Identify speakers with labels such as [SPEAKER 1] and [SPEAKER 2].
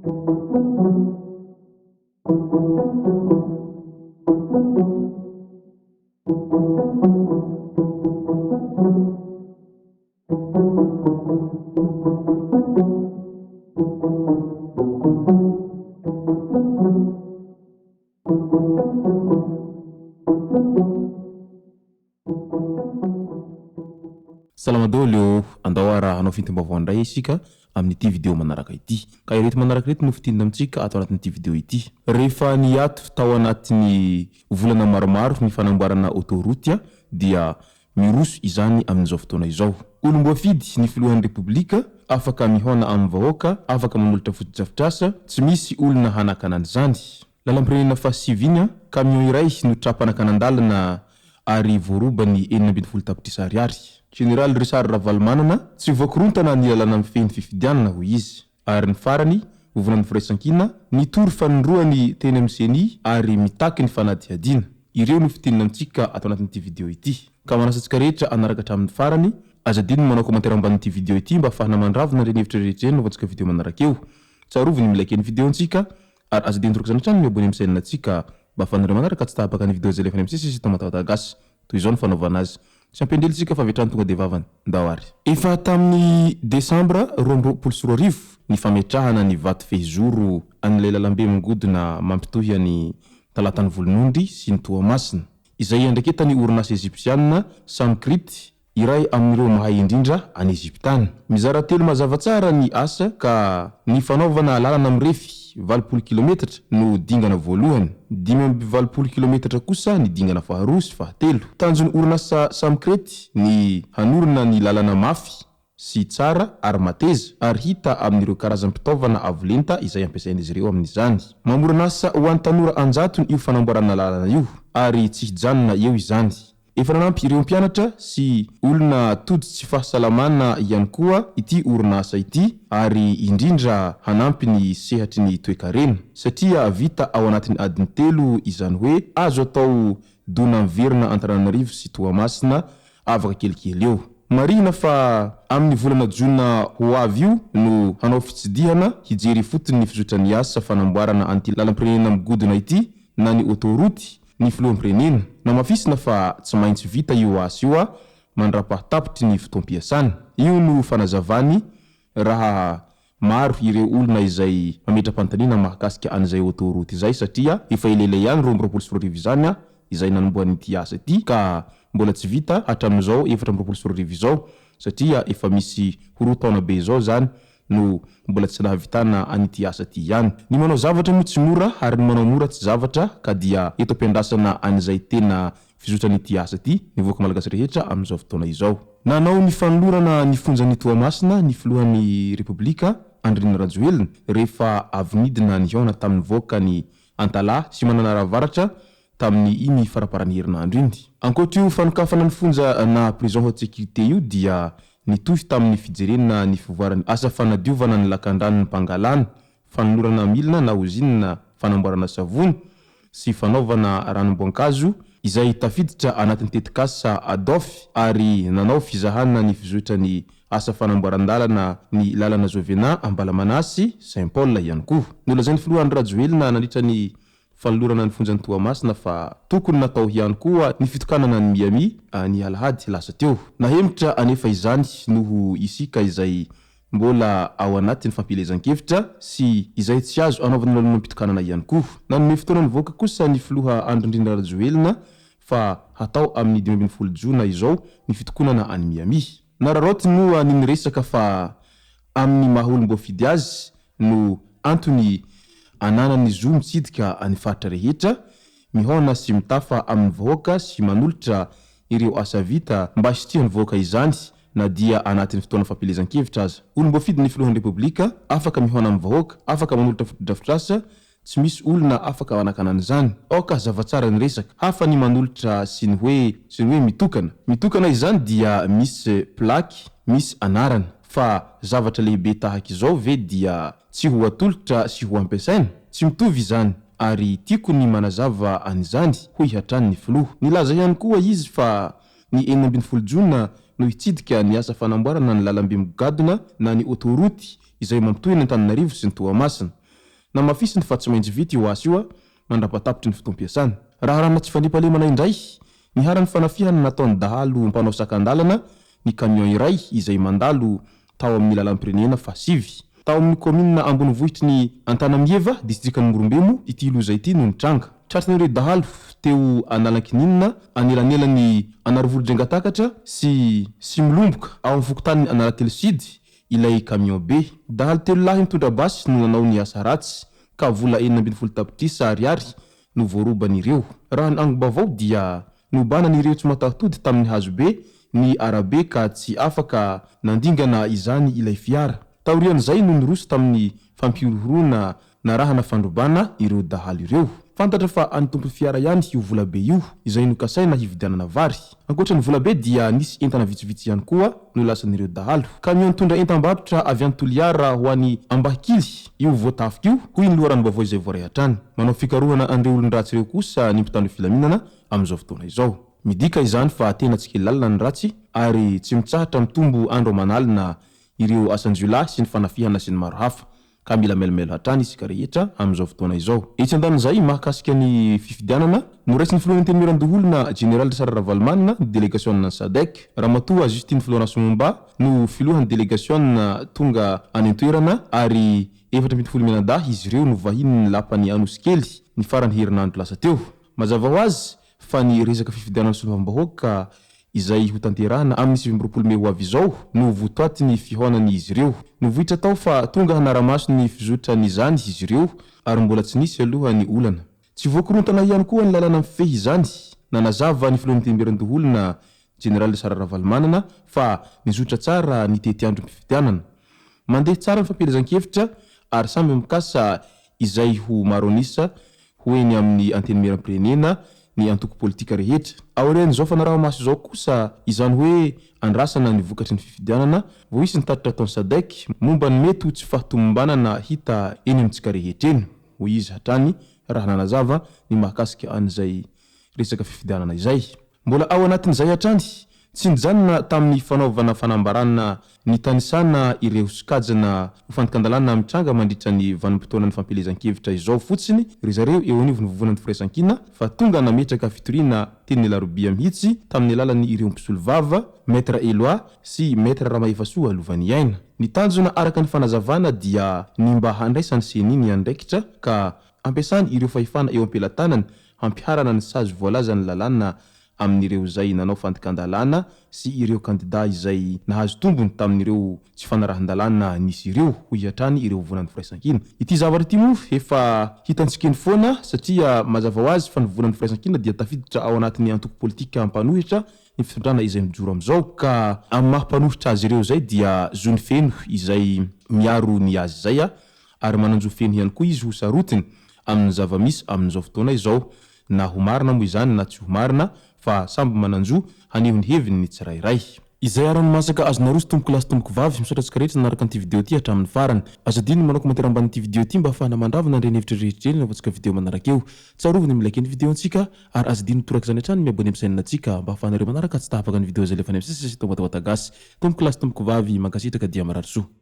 [SPEAKER 1] Salama daholo ô! Andao ary hanao fintim-baovao indray isika amin'ity video manaraka ity. Ka ireto manaraka ireto no fintinina amintsika ato anatin'ity video ity. Rehefa niato tao anatin'ny volana maromaro ny fanamboarana autoroute dia miroso izany amin'izao fotoana izao. Olom-boafidy ny filohan'ny Repoblika, afaka mihaona amin'ny vahoaka, afaka manolotra fotodrafitrasa, tsy misy olona hanakana an'izany. Lalam-pirenena fahasivy iny, camion iray no tra-panakanan-dalana ary voaroba ny 16 tapitrisa ariary. Jeneraly Richard Ravalomanana, tsy voakorontana ny lalàna mifehy ny fifidianana, hoy izy. Ary ny farany, Vovonan'ny Firaisankina, nitory fanindroany teny amin'ny Ceni ary mitaky ny fanadihadiana. Ireo no fintinina amintsika ato anatin'ity video ity. Ka manasa antsika rehetra hanaraka hatramin'ny farany. Aza adino ny manao commentaire ambanin'ity video ity mba ahafahana mandravona ireny hevitra rehetra ireny hanaovantsika video manaraka eo. Tsarovy ny mi-like ny video-ntsika ary aza adino toraka izany hatrany ny mi-abonner amin'ny chaîne-ntsika mba ahafahanareo manaraka tsy tapaka ny video izay alefanay misesy eto Matavata Gasy. Toy izao ny fanaovana azy. Tsy ampiandrely isika fa avy hatrany tonga dia vavany. Ndao ary. Efa tamin'ny desambra 2022 ny fametrahana ny vato fehizoro an'ilay lalambe migodina mampitohy an'i Talatan'i Volonondry sy ny Toamasina, izay iandraiketan'ny orinasa Egyptiana Samcrete iray amin'ireo mahay indrindra any Egypta any. Mizara telo mazava tsara ny asa ka ny fanaovana lalana mirefy 80 kilometatra no dingana voalohany, 85 kilometatra kosa ny dingana faharoa sy fahatelo. Tanjon'ny orinasa Samcrete ny hanorina ny lalana mafy sy tsara ary mateza ary hita amin'ireo karazam-pitaovana avo lenta izay ampiasain'izy ireo amin'izany. Mamorona asa ho an'ny tanora an-jatony io fanamboarana lalana io ary tsy hijanona eo izany. Efa nanampy ireo mpianatra sy olona tojo tsy fahasalamana ihany koa ity orinasa ity ary indrindra hanampy ny sehatry ny toekarena satria vita ao anatin'ny adiny telo izany hoe azo atao dona miverina Antananarivo sy Toamasina avaka kelikely eo. Marihina fa amin'ny volana jona ho avy io no hanao fitsidihana hijery ifotony ny fizotran'ny asa fanamboarana an'ity lalam-pirenena migodona ity na ny autoroute ny filoham-pirenena. Namafisina fa tsy maintsy vita io asa io mandrapahatapitry ny fotoam-piasana. Io no fanazavany raha maro ireo olona izay mametra-panontaniana mahakasika an'izay autoroute izay satria efa elaela ihany 2022 izany izay nanombohan'ity asa ity ka mbola tsy vita hatramin'izao 2024 izao satria efa misy ho roa taona be izao izany no mbola tsy nahavitana an'ity asa ity ihany. Ny manao zavatra moa tsy mora ary ny manao mora tsy zavatra ka dia eto am-piandrasana an'izay tena fizotran'ity asa ity ny vahoaka malagasy rehetra amin'izao fotoana izao. Nanao ny fanolorana ny fonjan'i Toamasina ny filohan'ny Repoblika Andry Nirina Rajoelina rehefa avy nidina nihaona tamin'ny vahoakan'i Antalaha sy Mananara Avaratra tamin'ny iny faramparan'ny herinandro iny. Ankoatr'io fanokafana ny fonja na prison haute sécurité io dia nitohy tamin'ny fijerena ny fivoaran'ny asa fanadiovana ny lakandranon'i Pangalana, fanolorana milina na ozinina fanamboarana savony sy fanaovana ranom-boankazo izay tafiditra anatin'ny tetikasa ADOF ary nanao fizahana ny fizotran'ny asa fanamboaran-dalana ny lalana Jovena Ambalamanasy Saint Paul ihany koa. Nolazain'ny filoha Andry Rajoelina nandritra ny fanolorana ny fonjan'i Toamasina fa tokony natao ihany koa ny fitokanana an'i Miami ny alahady lasa teo. Nahemotra anefa izany noho isika izay mbola ao anatin'ny fampielezan-kevitra sy izay tsy azo anaovana lanonam-pitokanana ihany koa. Nanome fotoana nivoaka kosa ny filoha Andry Nirina Rajoelina fa hatao amin'ny 15 jona izao ny fitokonana any Miami. Nararaotiny moa ny niresaka fa amin'ny maha olom-boafidy azy no antony ananany zo mitsidika ny faritra rehetra, mihaona sy mitafa amin'ny vahoaka sy manolotra ireo asa vita mba hisitrihan'ny vahoaka izany na dia anatin'ny fotoana fampielezan-kevitra aza. Olom-boafidy ny filohan'ny Repoblika, afaka mihaona amin'ny vahoaka, afaka manolotra fotodrafitrasa Tsy misy olona afaka manakana an'izany. Aoka hazava tsara ny resaka. Hafa ny manolotra sy ny hoe sy ny hoe mitokana. Mitokana izany dia misy plaque, misy anarana. Fa zavatra lehibe tahaka izao ve dia tsy ho atolotra sy ho ampiasaina? Tsy mitovy izany ary tiako ny manazava an'izany, hoy hatrany ny filoha. Nilaza ihany koa izy fa ny 16 jona no hitsidika ny asa fanamboarana ny lalambe migadona na ny autoroute izay mampitohy an'Antananarivo sy ny Toamasina. Namafisiny fa tsy maintsy vita io asa io mandra-pahatapitry ny fotoam-piasana. Raharahana tsy fandriampahalemana indray, niharan'ny fanafihana nataon'ny dahalo mpanao sakan-dalana ny camion iray izay mandalo tao amin'ny lalam-pirenena fahasivy. Tao amin'ny kaominina ambonivohitry ny Antanamieva, distrikan'i Morombe moa ity loza ity no nitranga. Tratran'ireo dahalo teo Analankininina, anelanelan'i Anarivolo-Drengatakatra sy Similomboka ao amin'ny fokontanin'i Analatelo Sud ilay camion be. Dahalo telo lahy mitondra basy no nanao ny asa ratsy ka vola 16 tapitrisa ariary no voaroban'ireo. Raha ny angom-baovao dia nobanan'ireo tsy mataho-tody tamin'ny hazobe ny arabe ka tsy afaka nandingana izany ilay fiara. Taorian'izay no niroso tamin'ny fampihorohoroana narahana fandrobana ireo dahalo ireo. Fantatra fa an'ny tompon'ny fiara ihany io volabe io izay nokasaina hividianana vary. Ankoatra ny volabe dia nisy entana vitsivitsy ihany koa no lasan'ireo dahalo. Kamiao nitondra entam-barotra avy any Toliara ho any Ambahikily io voatafika io, hoy ny loharanom-baovao izay voaray hatrany. Manao fikarohana an'ireo olon-dratsy ireo kosa ny mpitandro filaminana amin'izao fotoana izao. Midika izany fa tena tsy kely lalana ny ratsy ary tsy mitsahatra mitombo andro aman'alina ireo asan-jiolahy sy ny fanafihana sy ny maro hafa. ka mila mailomailo hatrany isika rehetra amin'izao fotoana izao. Etsy andanin'izay, mahakasika ny fifidianana, noraisin'ny filohan'ny Antenimierandoholona, Jeneraly Richard Ravalomanana, ny delegasionina Sadec. Ramatoa Justine Florence Mumba no filohan'ny delegasionina tonga any an-toerana ary 14 mianadahy izy ireo no vahinin'ny lapan'i Anosikely ny faran'ny herinandro lasa teo. Mazava ho azy fa ny resaka fifidianana solombavambahoaka izay hotanterahana amin'ny 29 mey ho avy izao no votoatin'ny fihaonan'izy ireo. Nivoitra tao fa tonga hanara-maso ny fizotran'izany izy ireo ary mbola tsy nisy aloha ny olana. Tsy voakorontana ihany koa ny lalana mifehy izany. Nanazava ny filohan'ny Antenimierandoholona, Jeneraly Richard Ravalomanana fa nizotra tsara ny tetiandrom-pifidianana. Mandeha tsara ny fampielezan-kevitra ary samy mikasa izay ho maro an'isa ho eny amin'ny Antenimierampirenena ny antoko politika rehetra. Aorian'izao fanaraha-maso izao kosa, izany hoe andrasana ny vokatry ny fifidianana, vao hisy ny tatitra ataon'ny Sadec momba ny mety ho tsy fahatomombanana hita eny amintsika rehetra eny, hoy izy hatrany raha nanazava ny mahakasika an'izay resaka fifidianana izay. Mbola ao anatin'izay hatrany, tsy nijanona tamin'ny fanaovana fanambarana nitanisana ireo sokajina ho fandikan-dalàna mitranga mandritra ny vanim-potoanan'ny fampielezan-kevitra izao fotsiny ry zareo eo anivon'ny Vovonan'ny Firaisankina fa tonga nametraka fitoriana teny Alarobia mihitsy tamin'ny alalan'ny ireo mpisolovava, Maître Eloi sy Maître Ramahefasoa Lovaniaina. Ny tanjona araka ny fanazavana dia ny mba handraisan'ny Ceni ny andraikitra ka ampiasany ireo fahefana eo am-pelatanany hampiharana ny sazy voalazan'ny lalàna amin'ireo izay nanao fandikan-dalàna sy ireo kandidà izay nahazo tombony tamin'ireo tsy fanarahan-dalàna nisy ireo, hoy hatrany ireo vovonan'ny Firaisankina. Ity zavatra ity moa efa hitantsika eny foana satria mazava ho azy fa ny vovonan'ny Firaisankina dia tafiditra ao anatin'ny antoko politika mpanohitra ny fitondrana izay mijoro amin'izao ka amin'ny maha mpanohitra azy ireo izay dia zony feno izay miaro ny azy izay ary manan-jo feno ihany koa izy ho sarotiny amin'ny zava-misy amin'izao fotoana izao, na ho marina moa izany na tsy ho marina, fa samby manan-jo haneho ny heviny ny tsirairay. Izay ary ny masaka azo naroso tompoko lahy sy tompoko vavy, misaotra antsika rehetra nanaraka an'ity video ity hatramin'ny farany. Aza adino ny manao commentaire ambanin'ity video ity mba ahafahana mandravona an'ireny hevitra rehetra ireny anaovantsika video manaraka eo. Tsarovy ny mi-like ny video antsika ary aza adino torak'izany hatrany ny mi-abonner amin'ny chaîne antsika mba ahafahanareo manaraka tsy tapaka ny video izay alefanay misesisesy eto Watawata Gasy. Tompoko lahy sy tompoko vavy, mankasitraka dia mirary soa.